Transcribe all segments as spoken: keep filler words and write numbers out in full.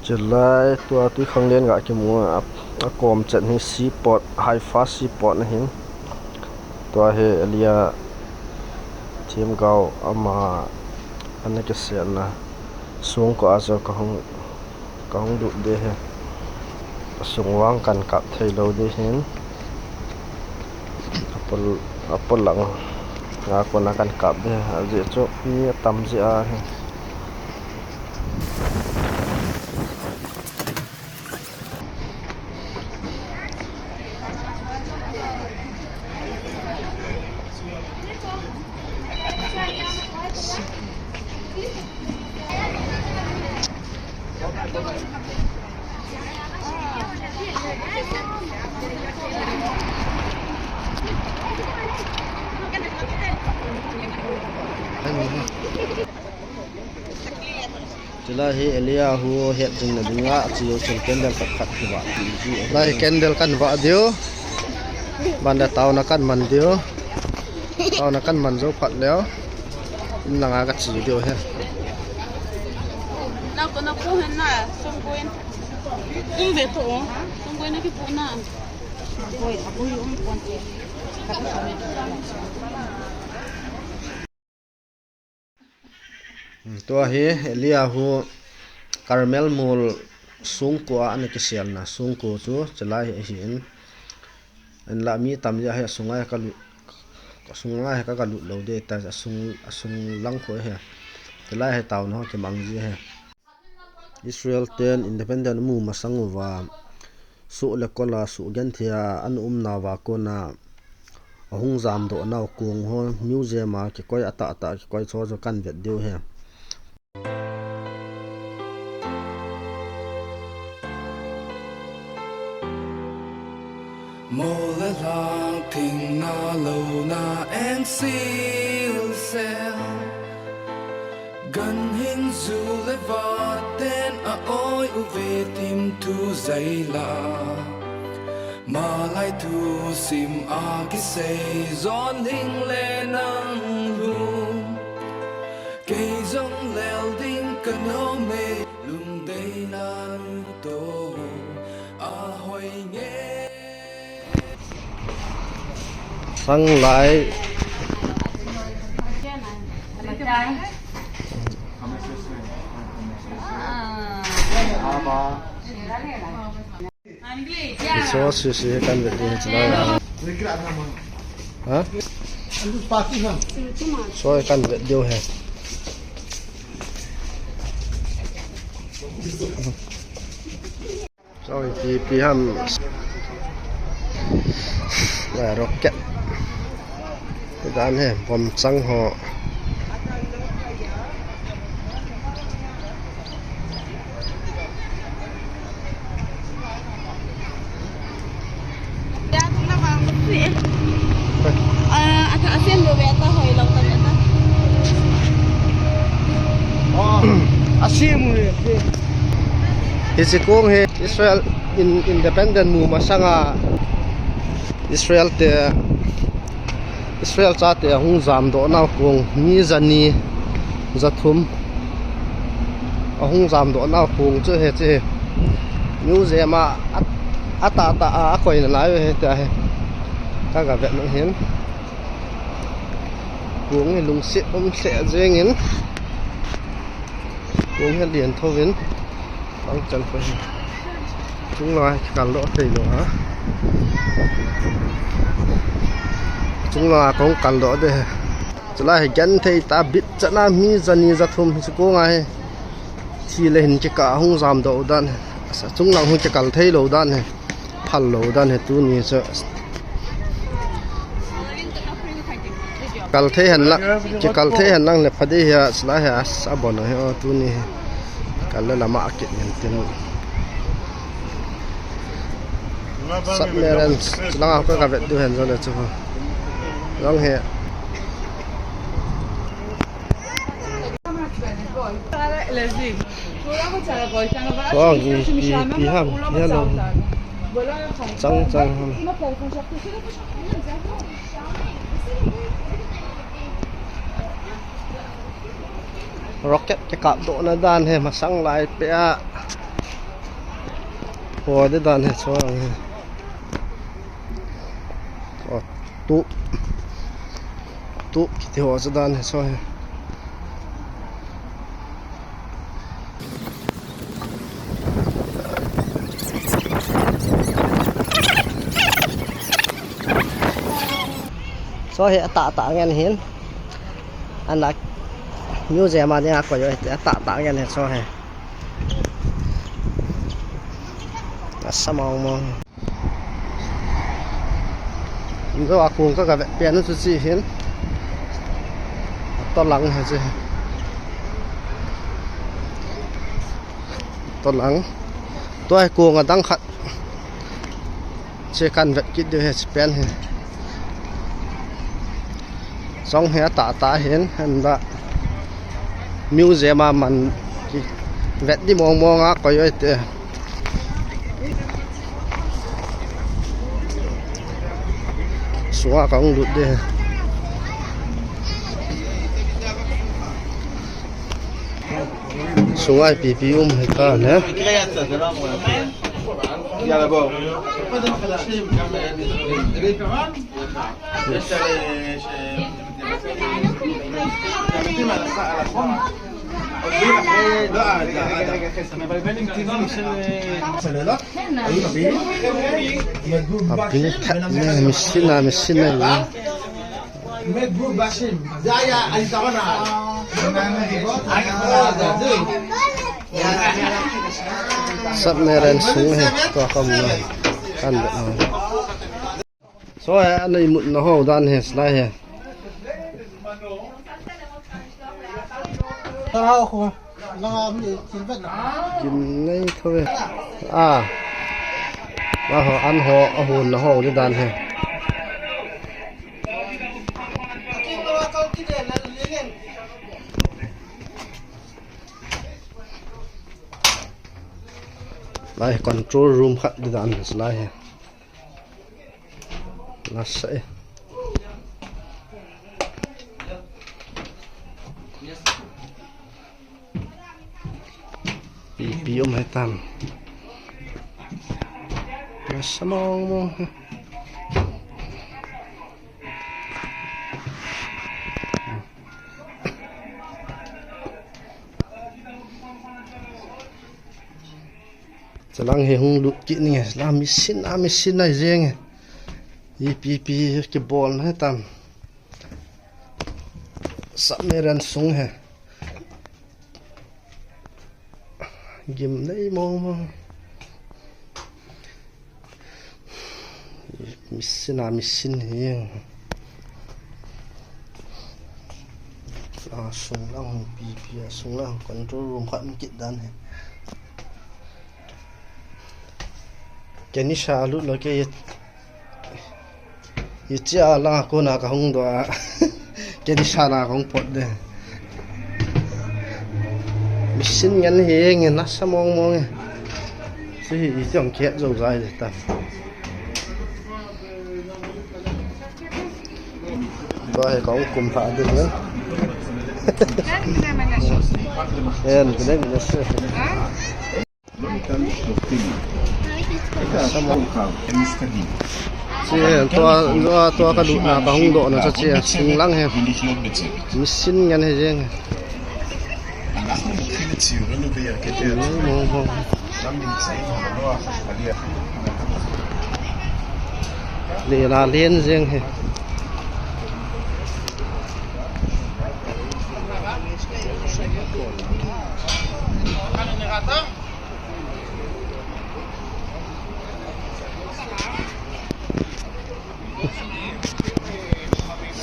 Chulai tua tui khanglen ga kimu a, akom chet hi seaport, Haifa seaport ahin. Tua hi Elia themgao ama ana kiselna songko a chu kahung, kahung lut ding ahi. Asung vang kan kap thei lou ding ahin. Apol, apol lang a kona kan kap ding ahi. Ajeh chu mi atam jeh ahi. Chulai hi Elia hu het jing na dinga, achi jou chun candle khat khat kivah ti ji. Lai candle kan vah diu. Banda taona kan man diu. Taona kan man jou phat leu. In langa kachi diu ahi. Na ko na ko hen na, songkoin. Um ve to. Songkoin na kipu na. Songkoi, abui um kon te. Tua hi Elia hu Carmel mol songko a ana kiselna songko chu chulai hi ahin. Anla mi tam jeh ahi, asunga hi kalut, asunga hi ka, kalut lou ding ahitai, asung, asung lang khu ahi. Chulai hi taona ho kimang ji ahi. Israel ten independent amu masang uva, soh le kol a soh genthei a ana umnauva kona ahung jamdoh nau kong ho museum a kikoi, atahtah kikoi chu chu kan vet diu ahi. Mol le lhang thingna louna eng silsel. Ganhing ju le vaten a-oi uve tim thu jaila. Malai thusim a kisei jon hing le nang lhung. Kei jong lel ding kanom e, lungdeina nuto ahoi nge. Sang lai. Ama. Iso sisi kan vet ding chulai. Ha? So kan vet diu ahi. So ipi ipi ham. Lai rocket. Dan ahi, bom chang ho. Hiche kong hi Israel in, independent mu masanga Israel te Israel chate ahung jamdoh nau kong mi jani jathum ahung jamdoh nau kong chu hiche hi. Museum a, a, atahtah a, akoina lai u ahi tia hi. Ka, ka vet nung hin. Kong hi lungset um lheh jengin. Kong hi lian thouvin. Bang chan ko hi. Chunglanga kikal doh thei lou ha. Chunglanga kong kal doh ding. Chulai hi genthei tah bit chan a mi jani jathum hiche konga hi. Thi le hin kikah a hung jamdoh u dan hi. Asa chunglang hung kikal thei lou dan hi. Phal lou dan hi tuni chu. Kal thei hen lang, kikal thei hen lang le pha ding ahi a, chulai hi a, asa bon ahi o tuni hi. Kal le lama kit ngen tin. Submarine, chulanga ka, ka vet diu hen jole chu. Jong hi. Wow, ipi, ipi ham, yellow. Chang, chang ham. Rocket kikapdohna dan hi masang lai peh a. Ho de dan he cho ang he. Cho tup. Tup kiti ho cho dan he cho he. Cho he ata ta ngen hin. Anak museum a dinga koi jo he ata ta ngen he cho he. Asa mong mong. Injo a kung ka ka vet pian chu chi hin. Tolang he chi. Tolang. Tua kung a dang khat. Chi kan vet kit diu he chi pian he. Song he ta ta hin, henda museum a man ki vet di mong mong a koi oi te. Sunga ka hung lut de. Sunga ipi ipi um he ta ne. Abin khat ne, machine a, machine a. Submarine sung he, tua kam na. Kan vet na. So he, ana imut na ho dan he, slai he. Kim nei tho he. Ah. Ba ho, an ho, a hun na ho ni dan he. Lai control room khat di dan he, slai he. Nasa e. Ipi ipi um he tam. Nasa mong mong he. Chalang he hung lut kit ni nge, la machine a machine a jeng nge. Ipi ipi kibol na he tam. Submarine sung he. Gim nei mong mong. Machine a machine hi. A sung lang hung pi pi a sung lang control room khat um kit dan hi. Kei nisa lut lou kei. Hiche a langa kona kahung doh a. Kei nisa langa kahung pot de. Machine ngen hi ngen nasa mong mong e. Hiche hi hiche hung kihet jou jai de ta. Tua hi kahung kum lha de ngen. En, kine kine se. Che, tua, tua, tua kalutna kahung dohna chu che, sunglang hi. Machine ngen hi jeng. Mo, mo. Lela len jeng hi.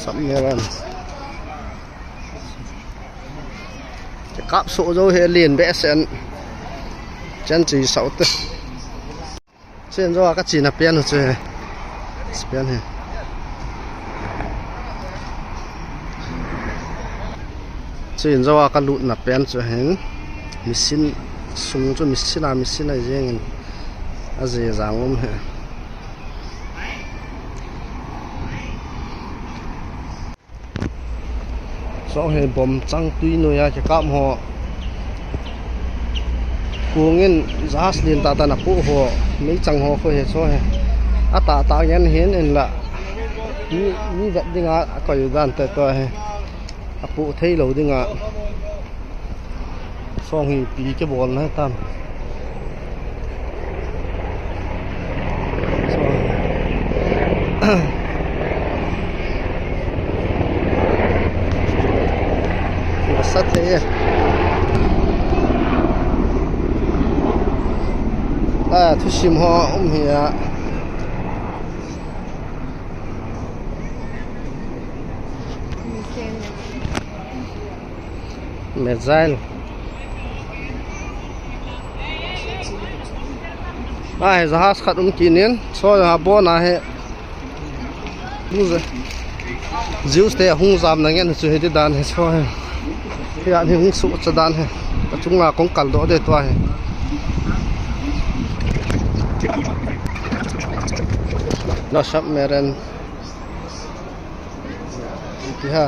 Submarine. Kap soh jou hi len behseh. Chan chi sau te. Chen jo a kachena pen chu hi. Pen hi. Chen jo a kalutna pen chu hin. Machine sung chu machine a machine a jeng in. Aje jang um hi. Song hi bom chang tui noiya kikap ho. Kong in jahaz lien tah tah a apoh ho, meichang ho khu hi chu hi. Atahtah ngen hin inla. Mi, mi vet dinga akoi dan te tua hi. Apoh thei lou dinga. Song hi ipi kibolna tam. Nasa thei e. A, thusim ho um hi a. Missile. A, hi jahaz khat um kit in, so jahaz bon a hi. Jews te hung jamna ngen chu hiti dan hi so hi. Hi an hi hung suhcha dan hi. Ka chunga kong kaldoh de tua hi. Na submarine. Ipi ha.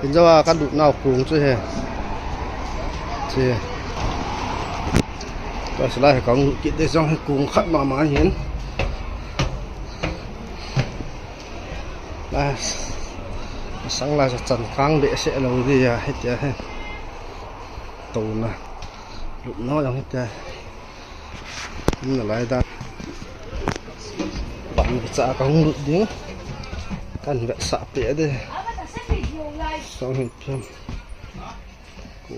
Injawa ka lut nau kong chu hi. Chi. Ka sala hi kong lut kit de jong hi kong khat mama hin. Lai, sang lai sa chan kang behseh lou dia, hitia hi. Tona. Lupna jong hitia. Umna lai dan. Ban cha ka hung lut ding. Kan vetsah peh de. Song hi pian. Ko.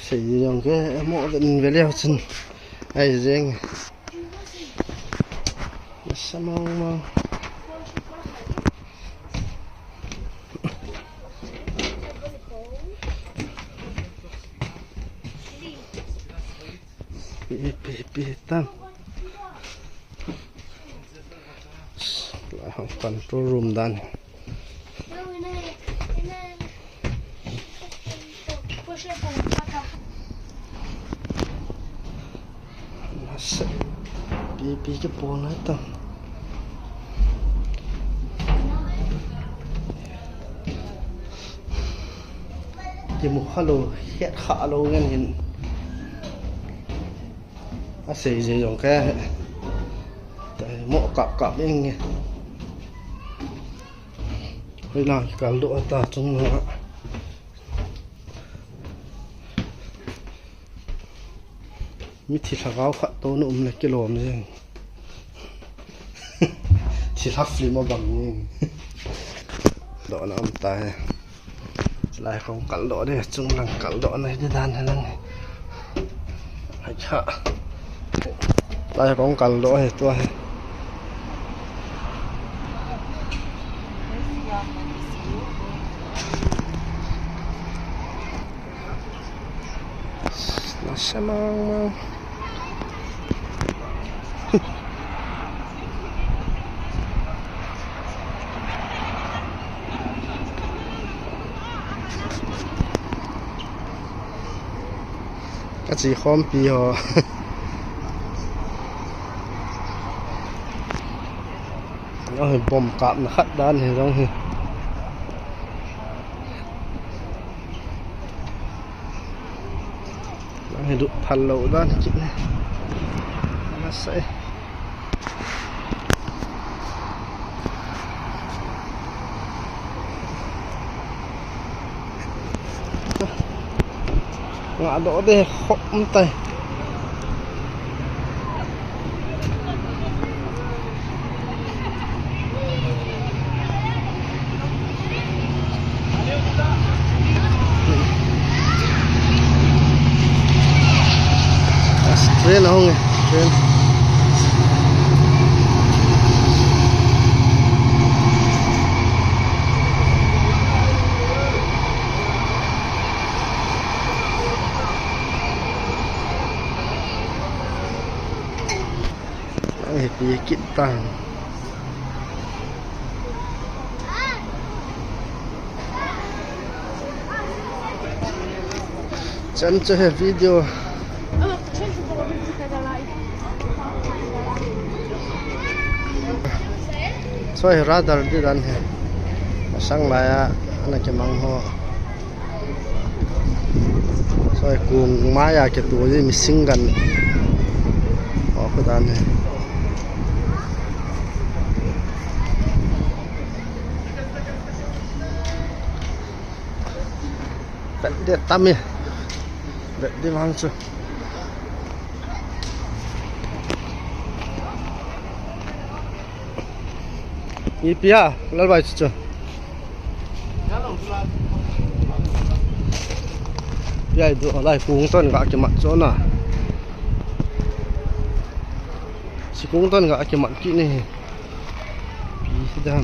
Sei jong ke, mo ven ve leu chun. Ai jeng. Nasa mong mong. Pi, pi, pi, tam. Lai hong control room dan. Nasa. Pi, pi, kipona ta. Kimu khalou, het khalou ngen hin. Asei je jong ke. Tai mo kap kap ing nge. Hoilang kaldoh ta chunga. Mi thilha gao khat tona um le kilom jeng. Thilha film abang jeng. Dohna um ta he. Lai kong kaldoh de, chunglang kaldohna hi dan he lang. Hai ha. Lai kong kaldoh he tua he. Nasa mang mang. Ka chi khompi ho. Jong hi bom kapna khat dan hi jong hi. Jong hi lut phal lou dan kit ne. Nasa e. Ngah doh de khop um tai. Train ahung e, train. Ang happy kit tang. Chan chu he video. Choi radar di dan he. Masang laiya ana kimang ho. Oi, kong mai a kitu ji missing gan. O, ko dan he. Vet de tam e. Vet de vang chu. Ipi a, Lalbai chu chu. Ipi a idu lai kong ton ga kimat chu na. Si kong ton ga kimat kit ni. Pi si dam.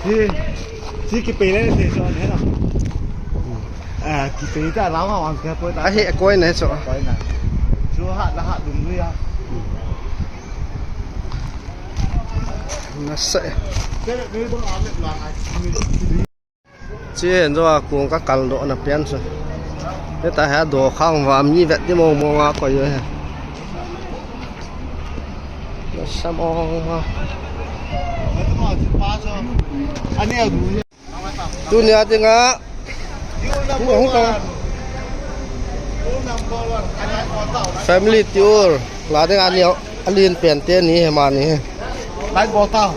Hi, si kipei le se so ne na. A, kipei ta la ma wang ka poi ta. A hi koi ne so. Koi na. Chu hat la hat dum ri a. Nasa. Che, en jo a kong ka kal doh na pian chu. Heta hi a do khang va mi vet di mong mong a koi jo he. Nasa mong ma. Ani a du. Tunia dinga, hung, hung tang. Family tour la dinga ni, alin pen te ni he ma ni. Lai bol ta.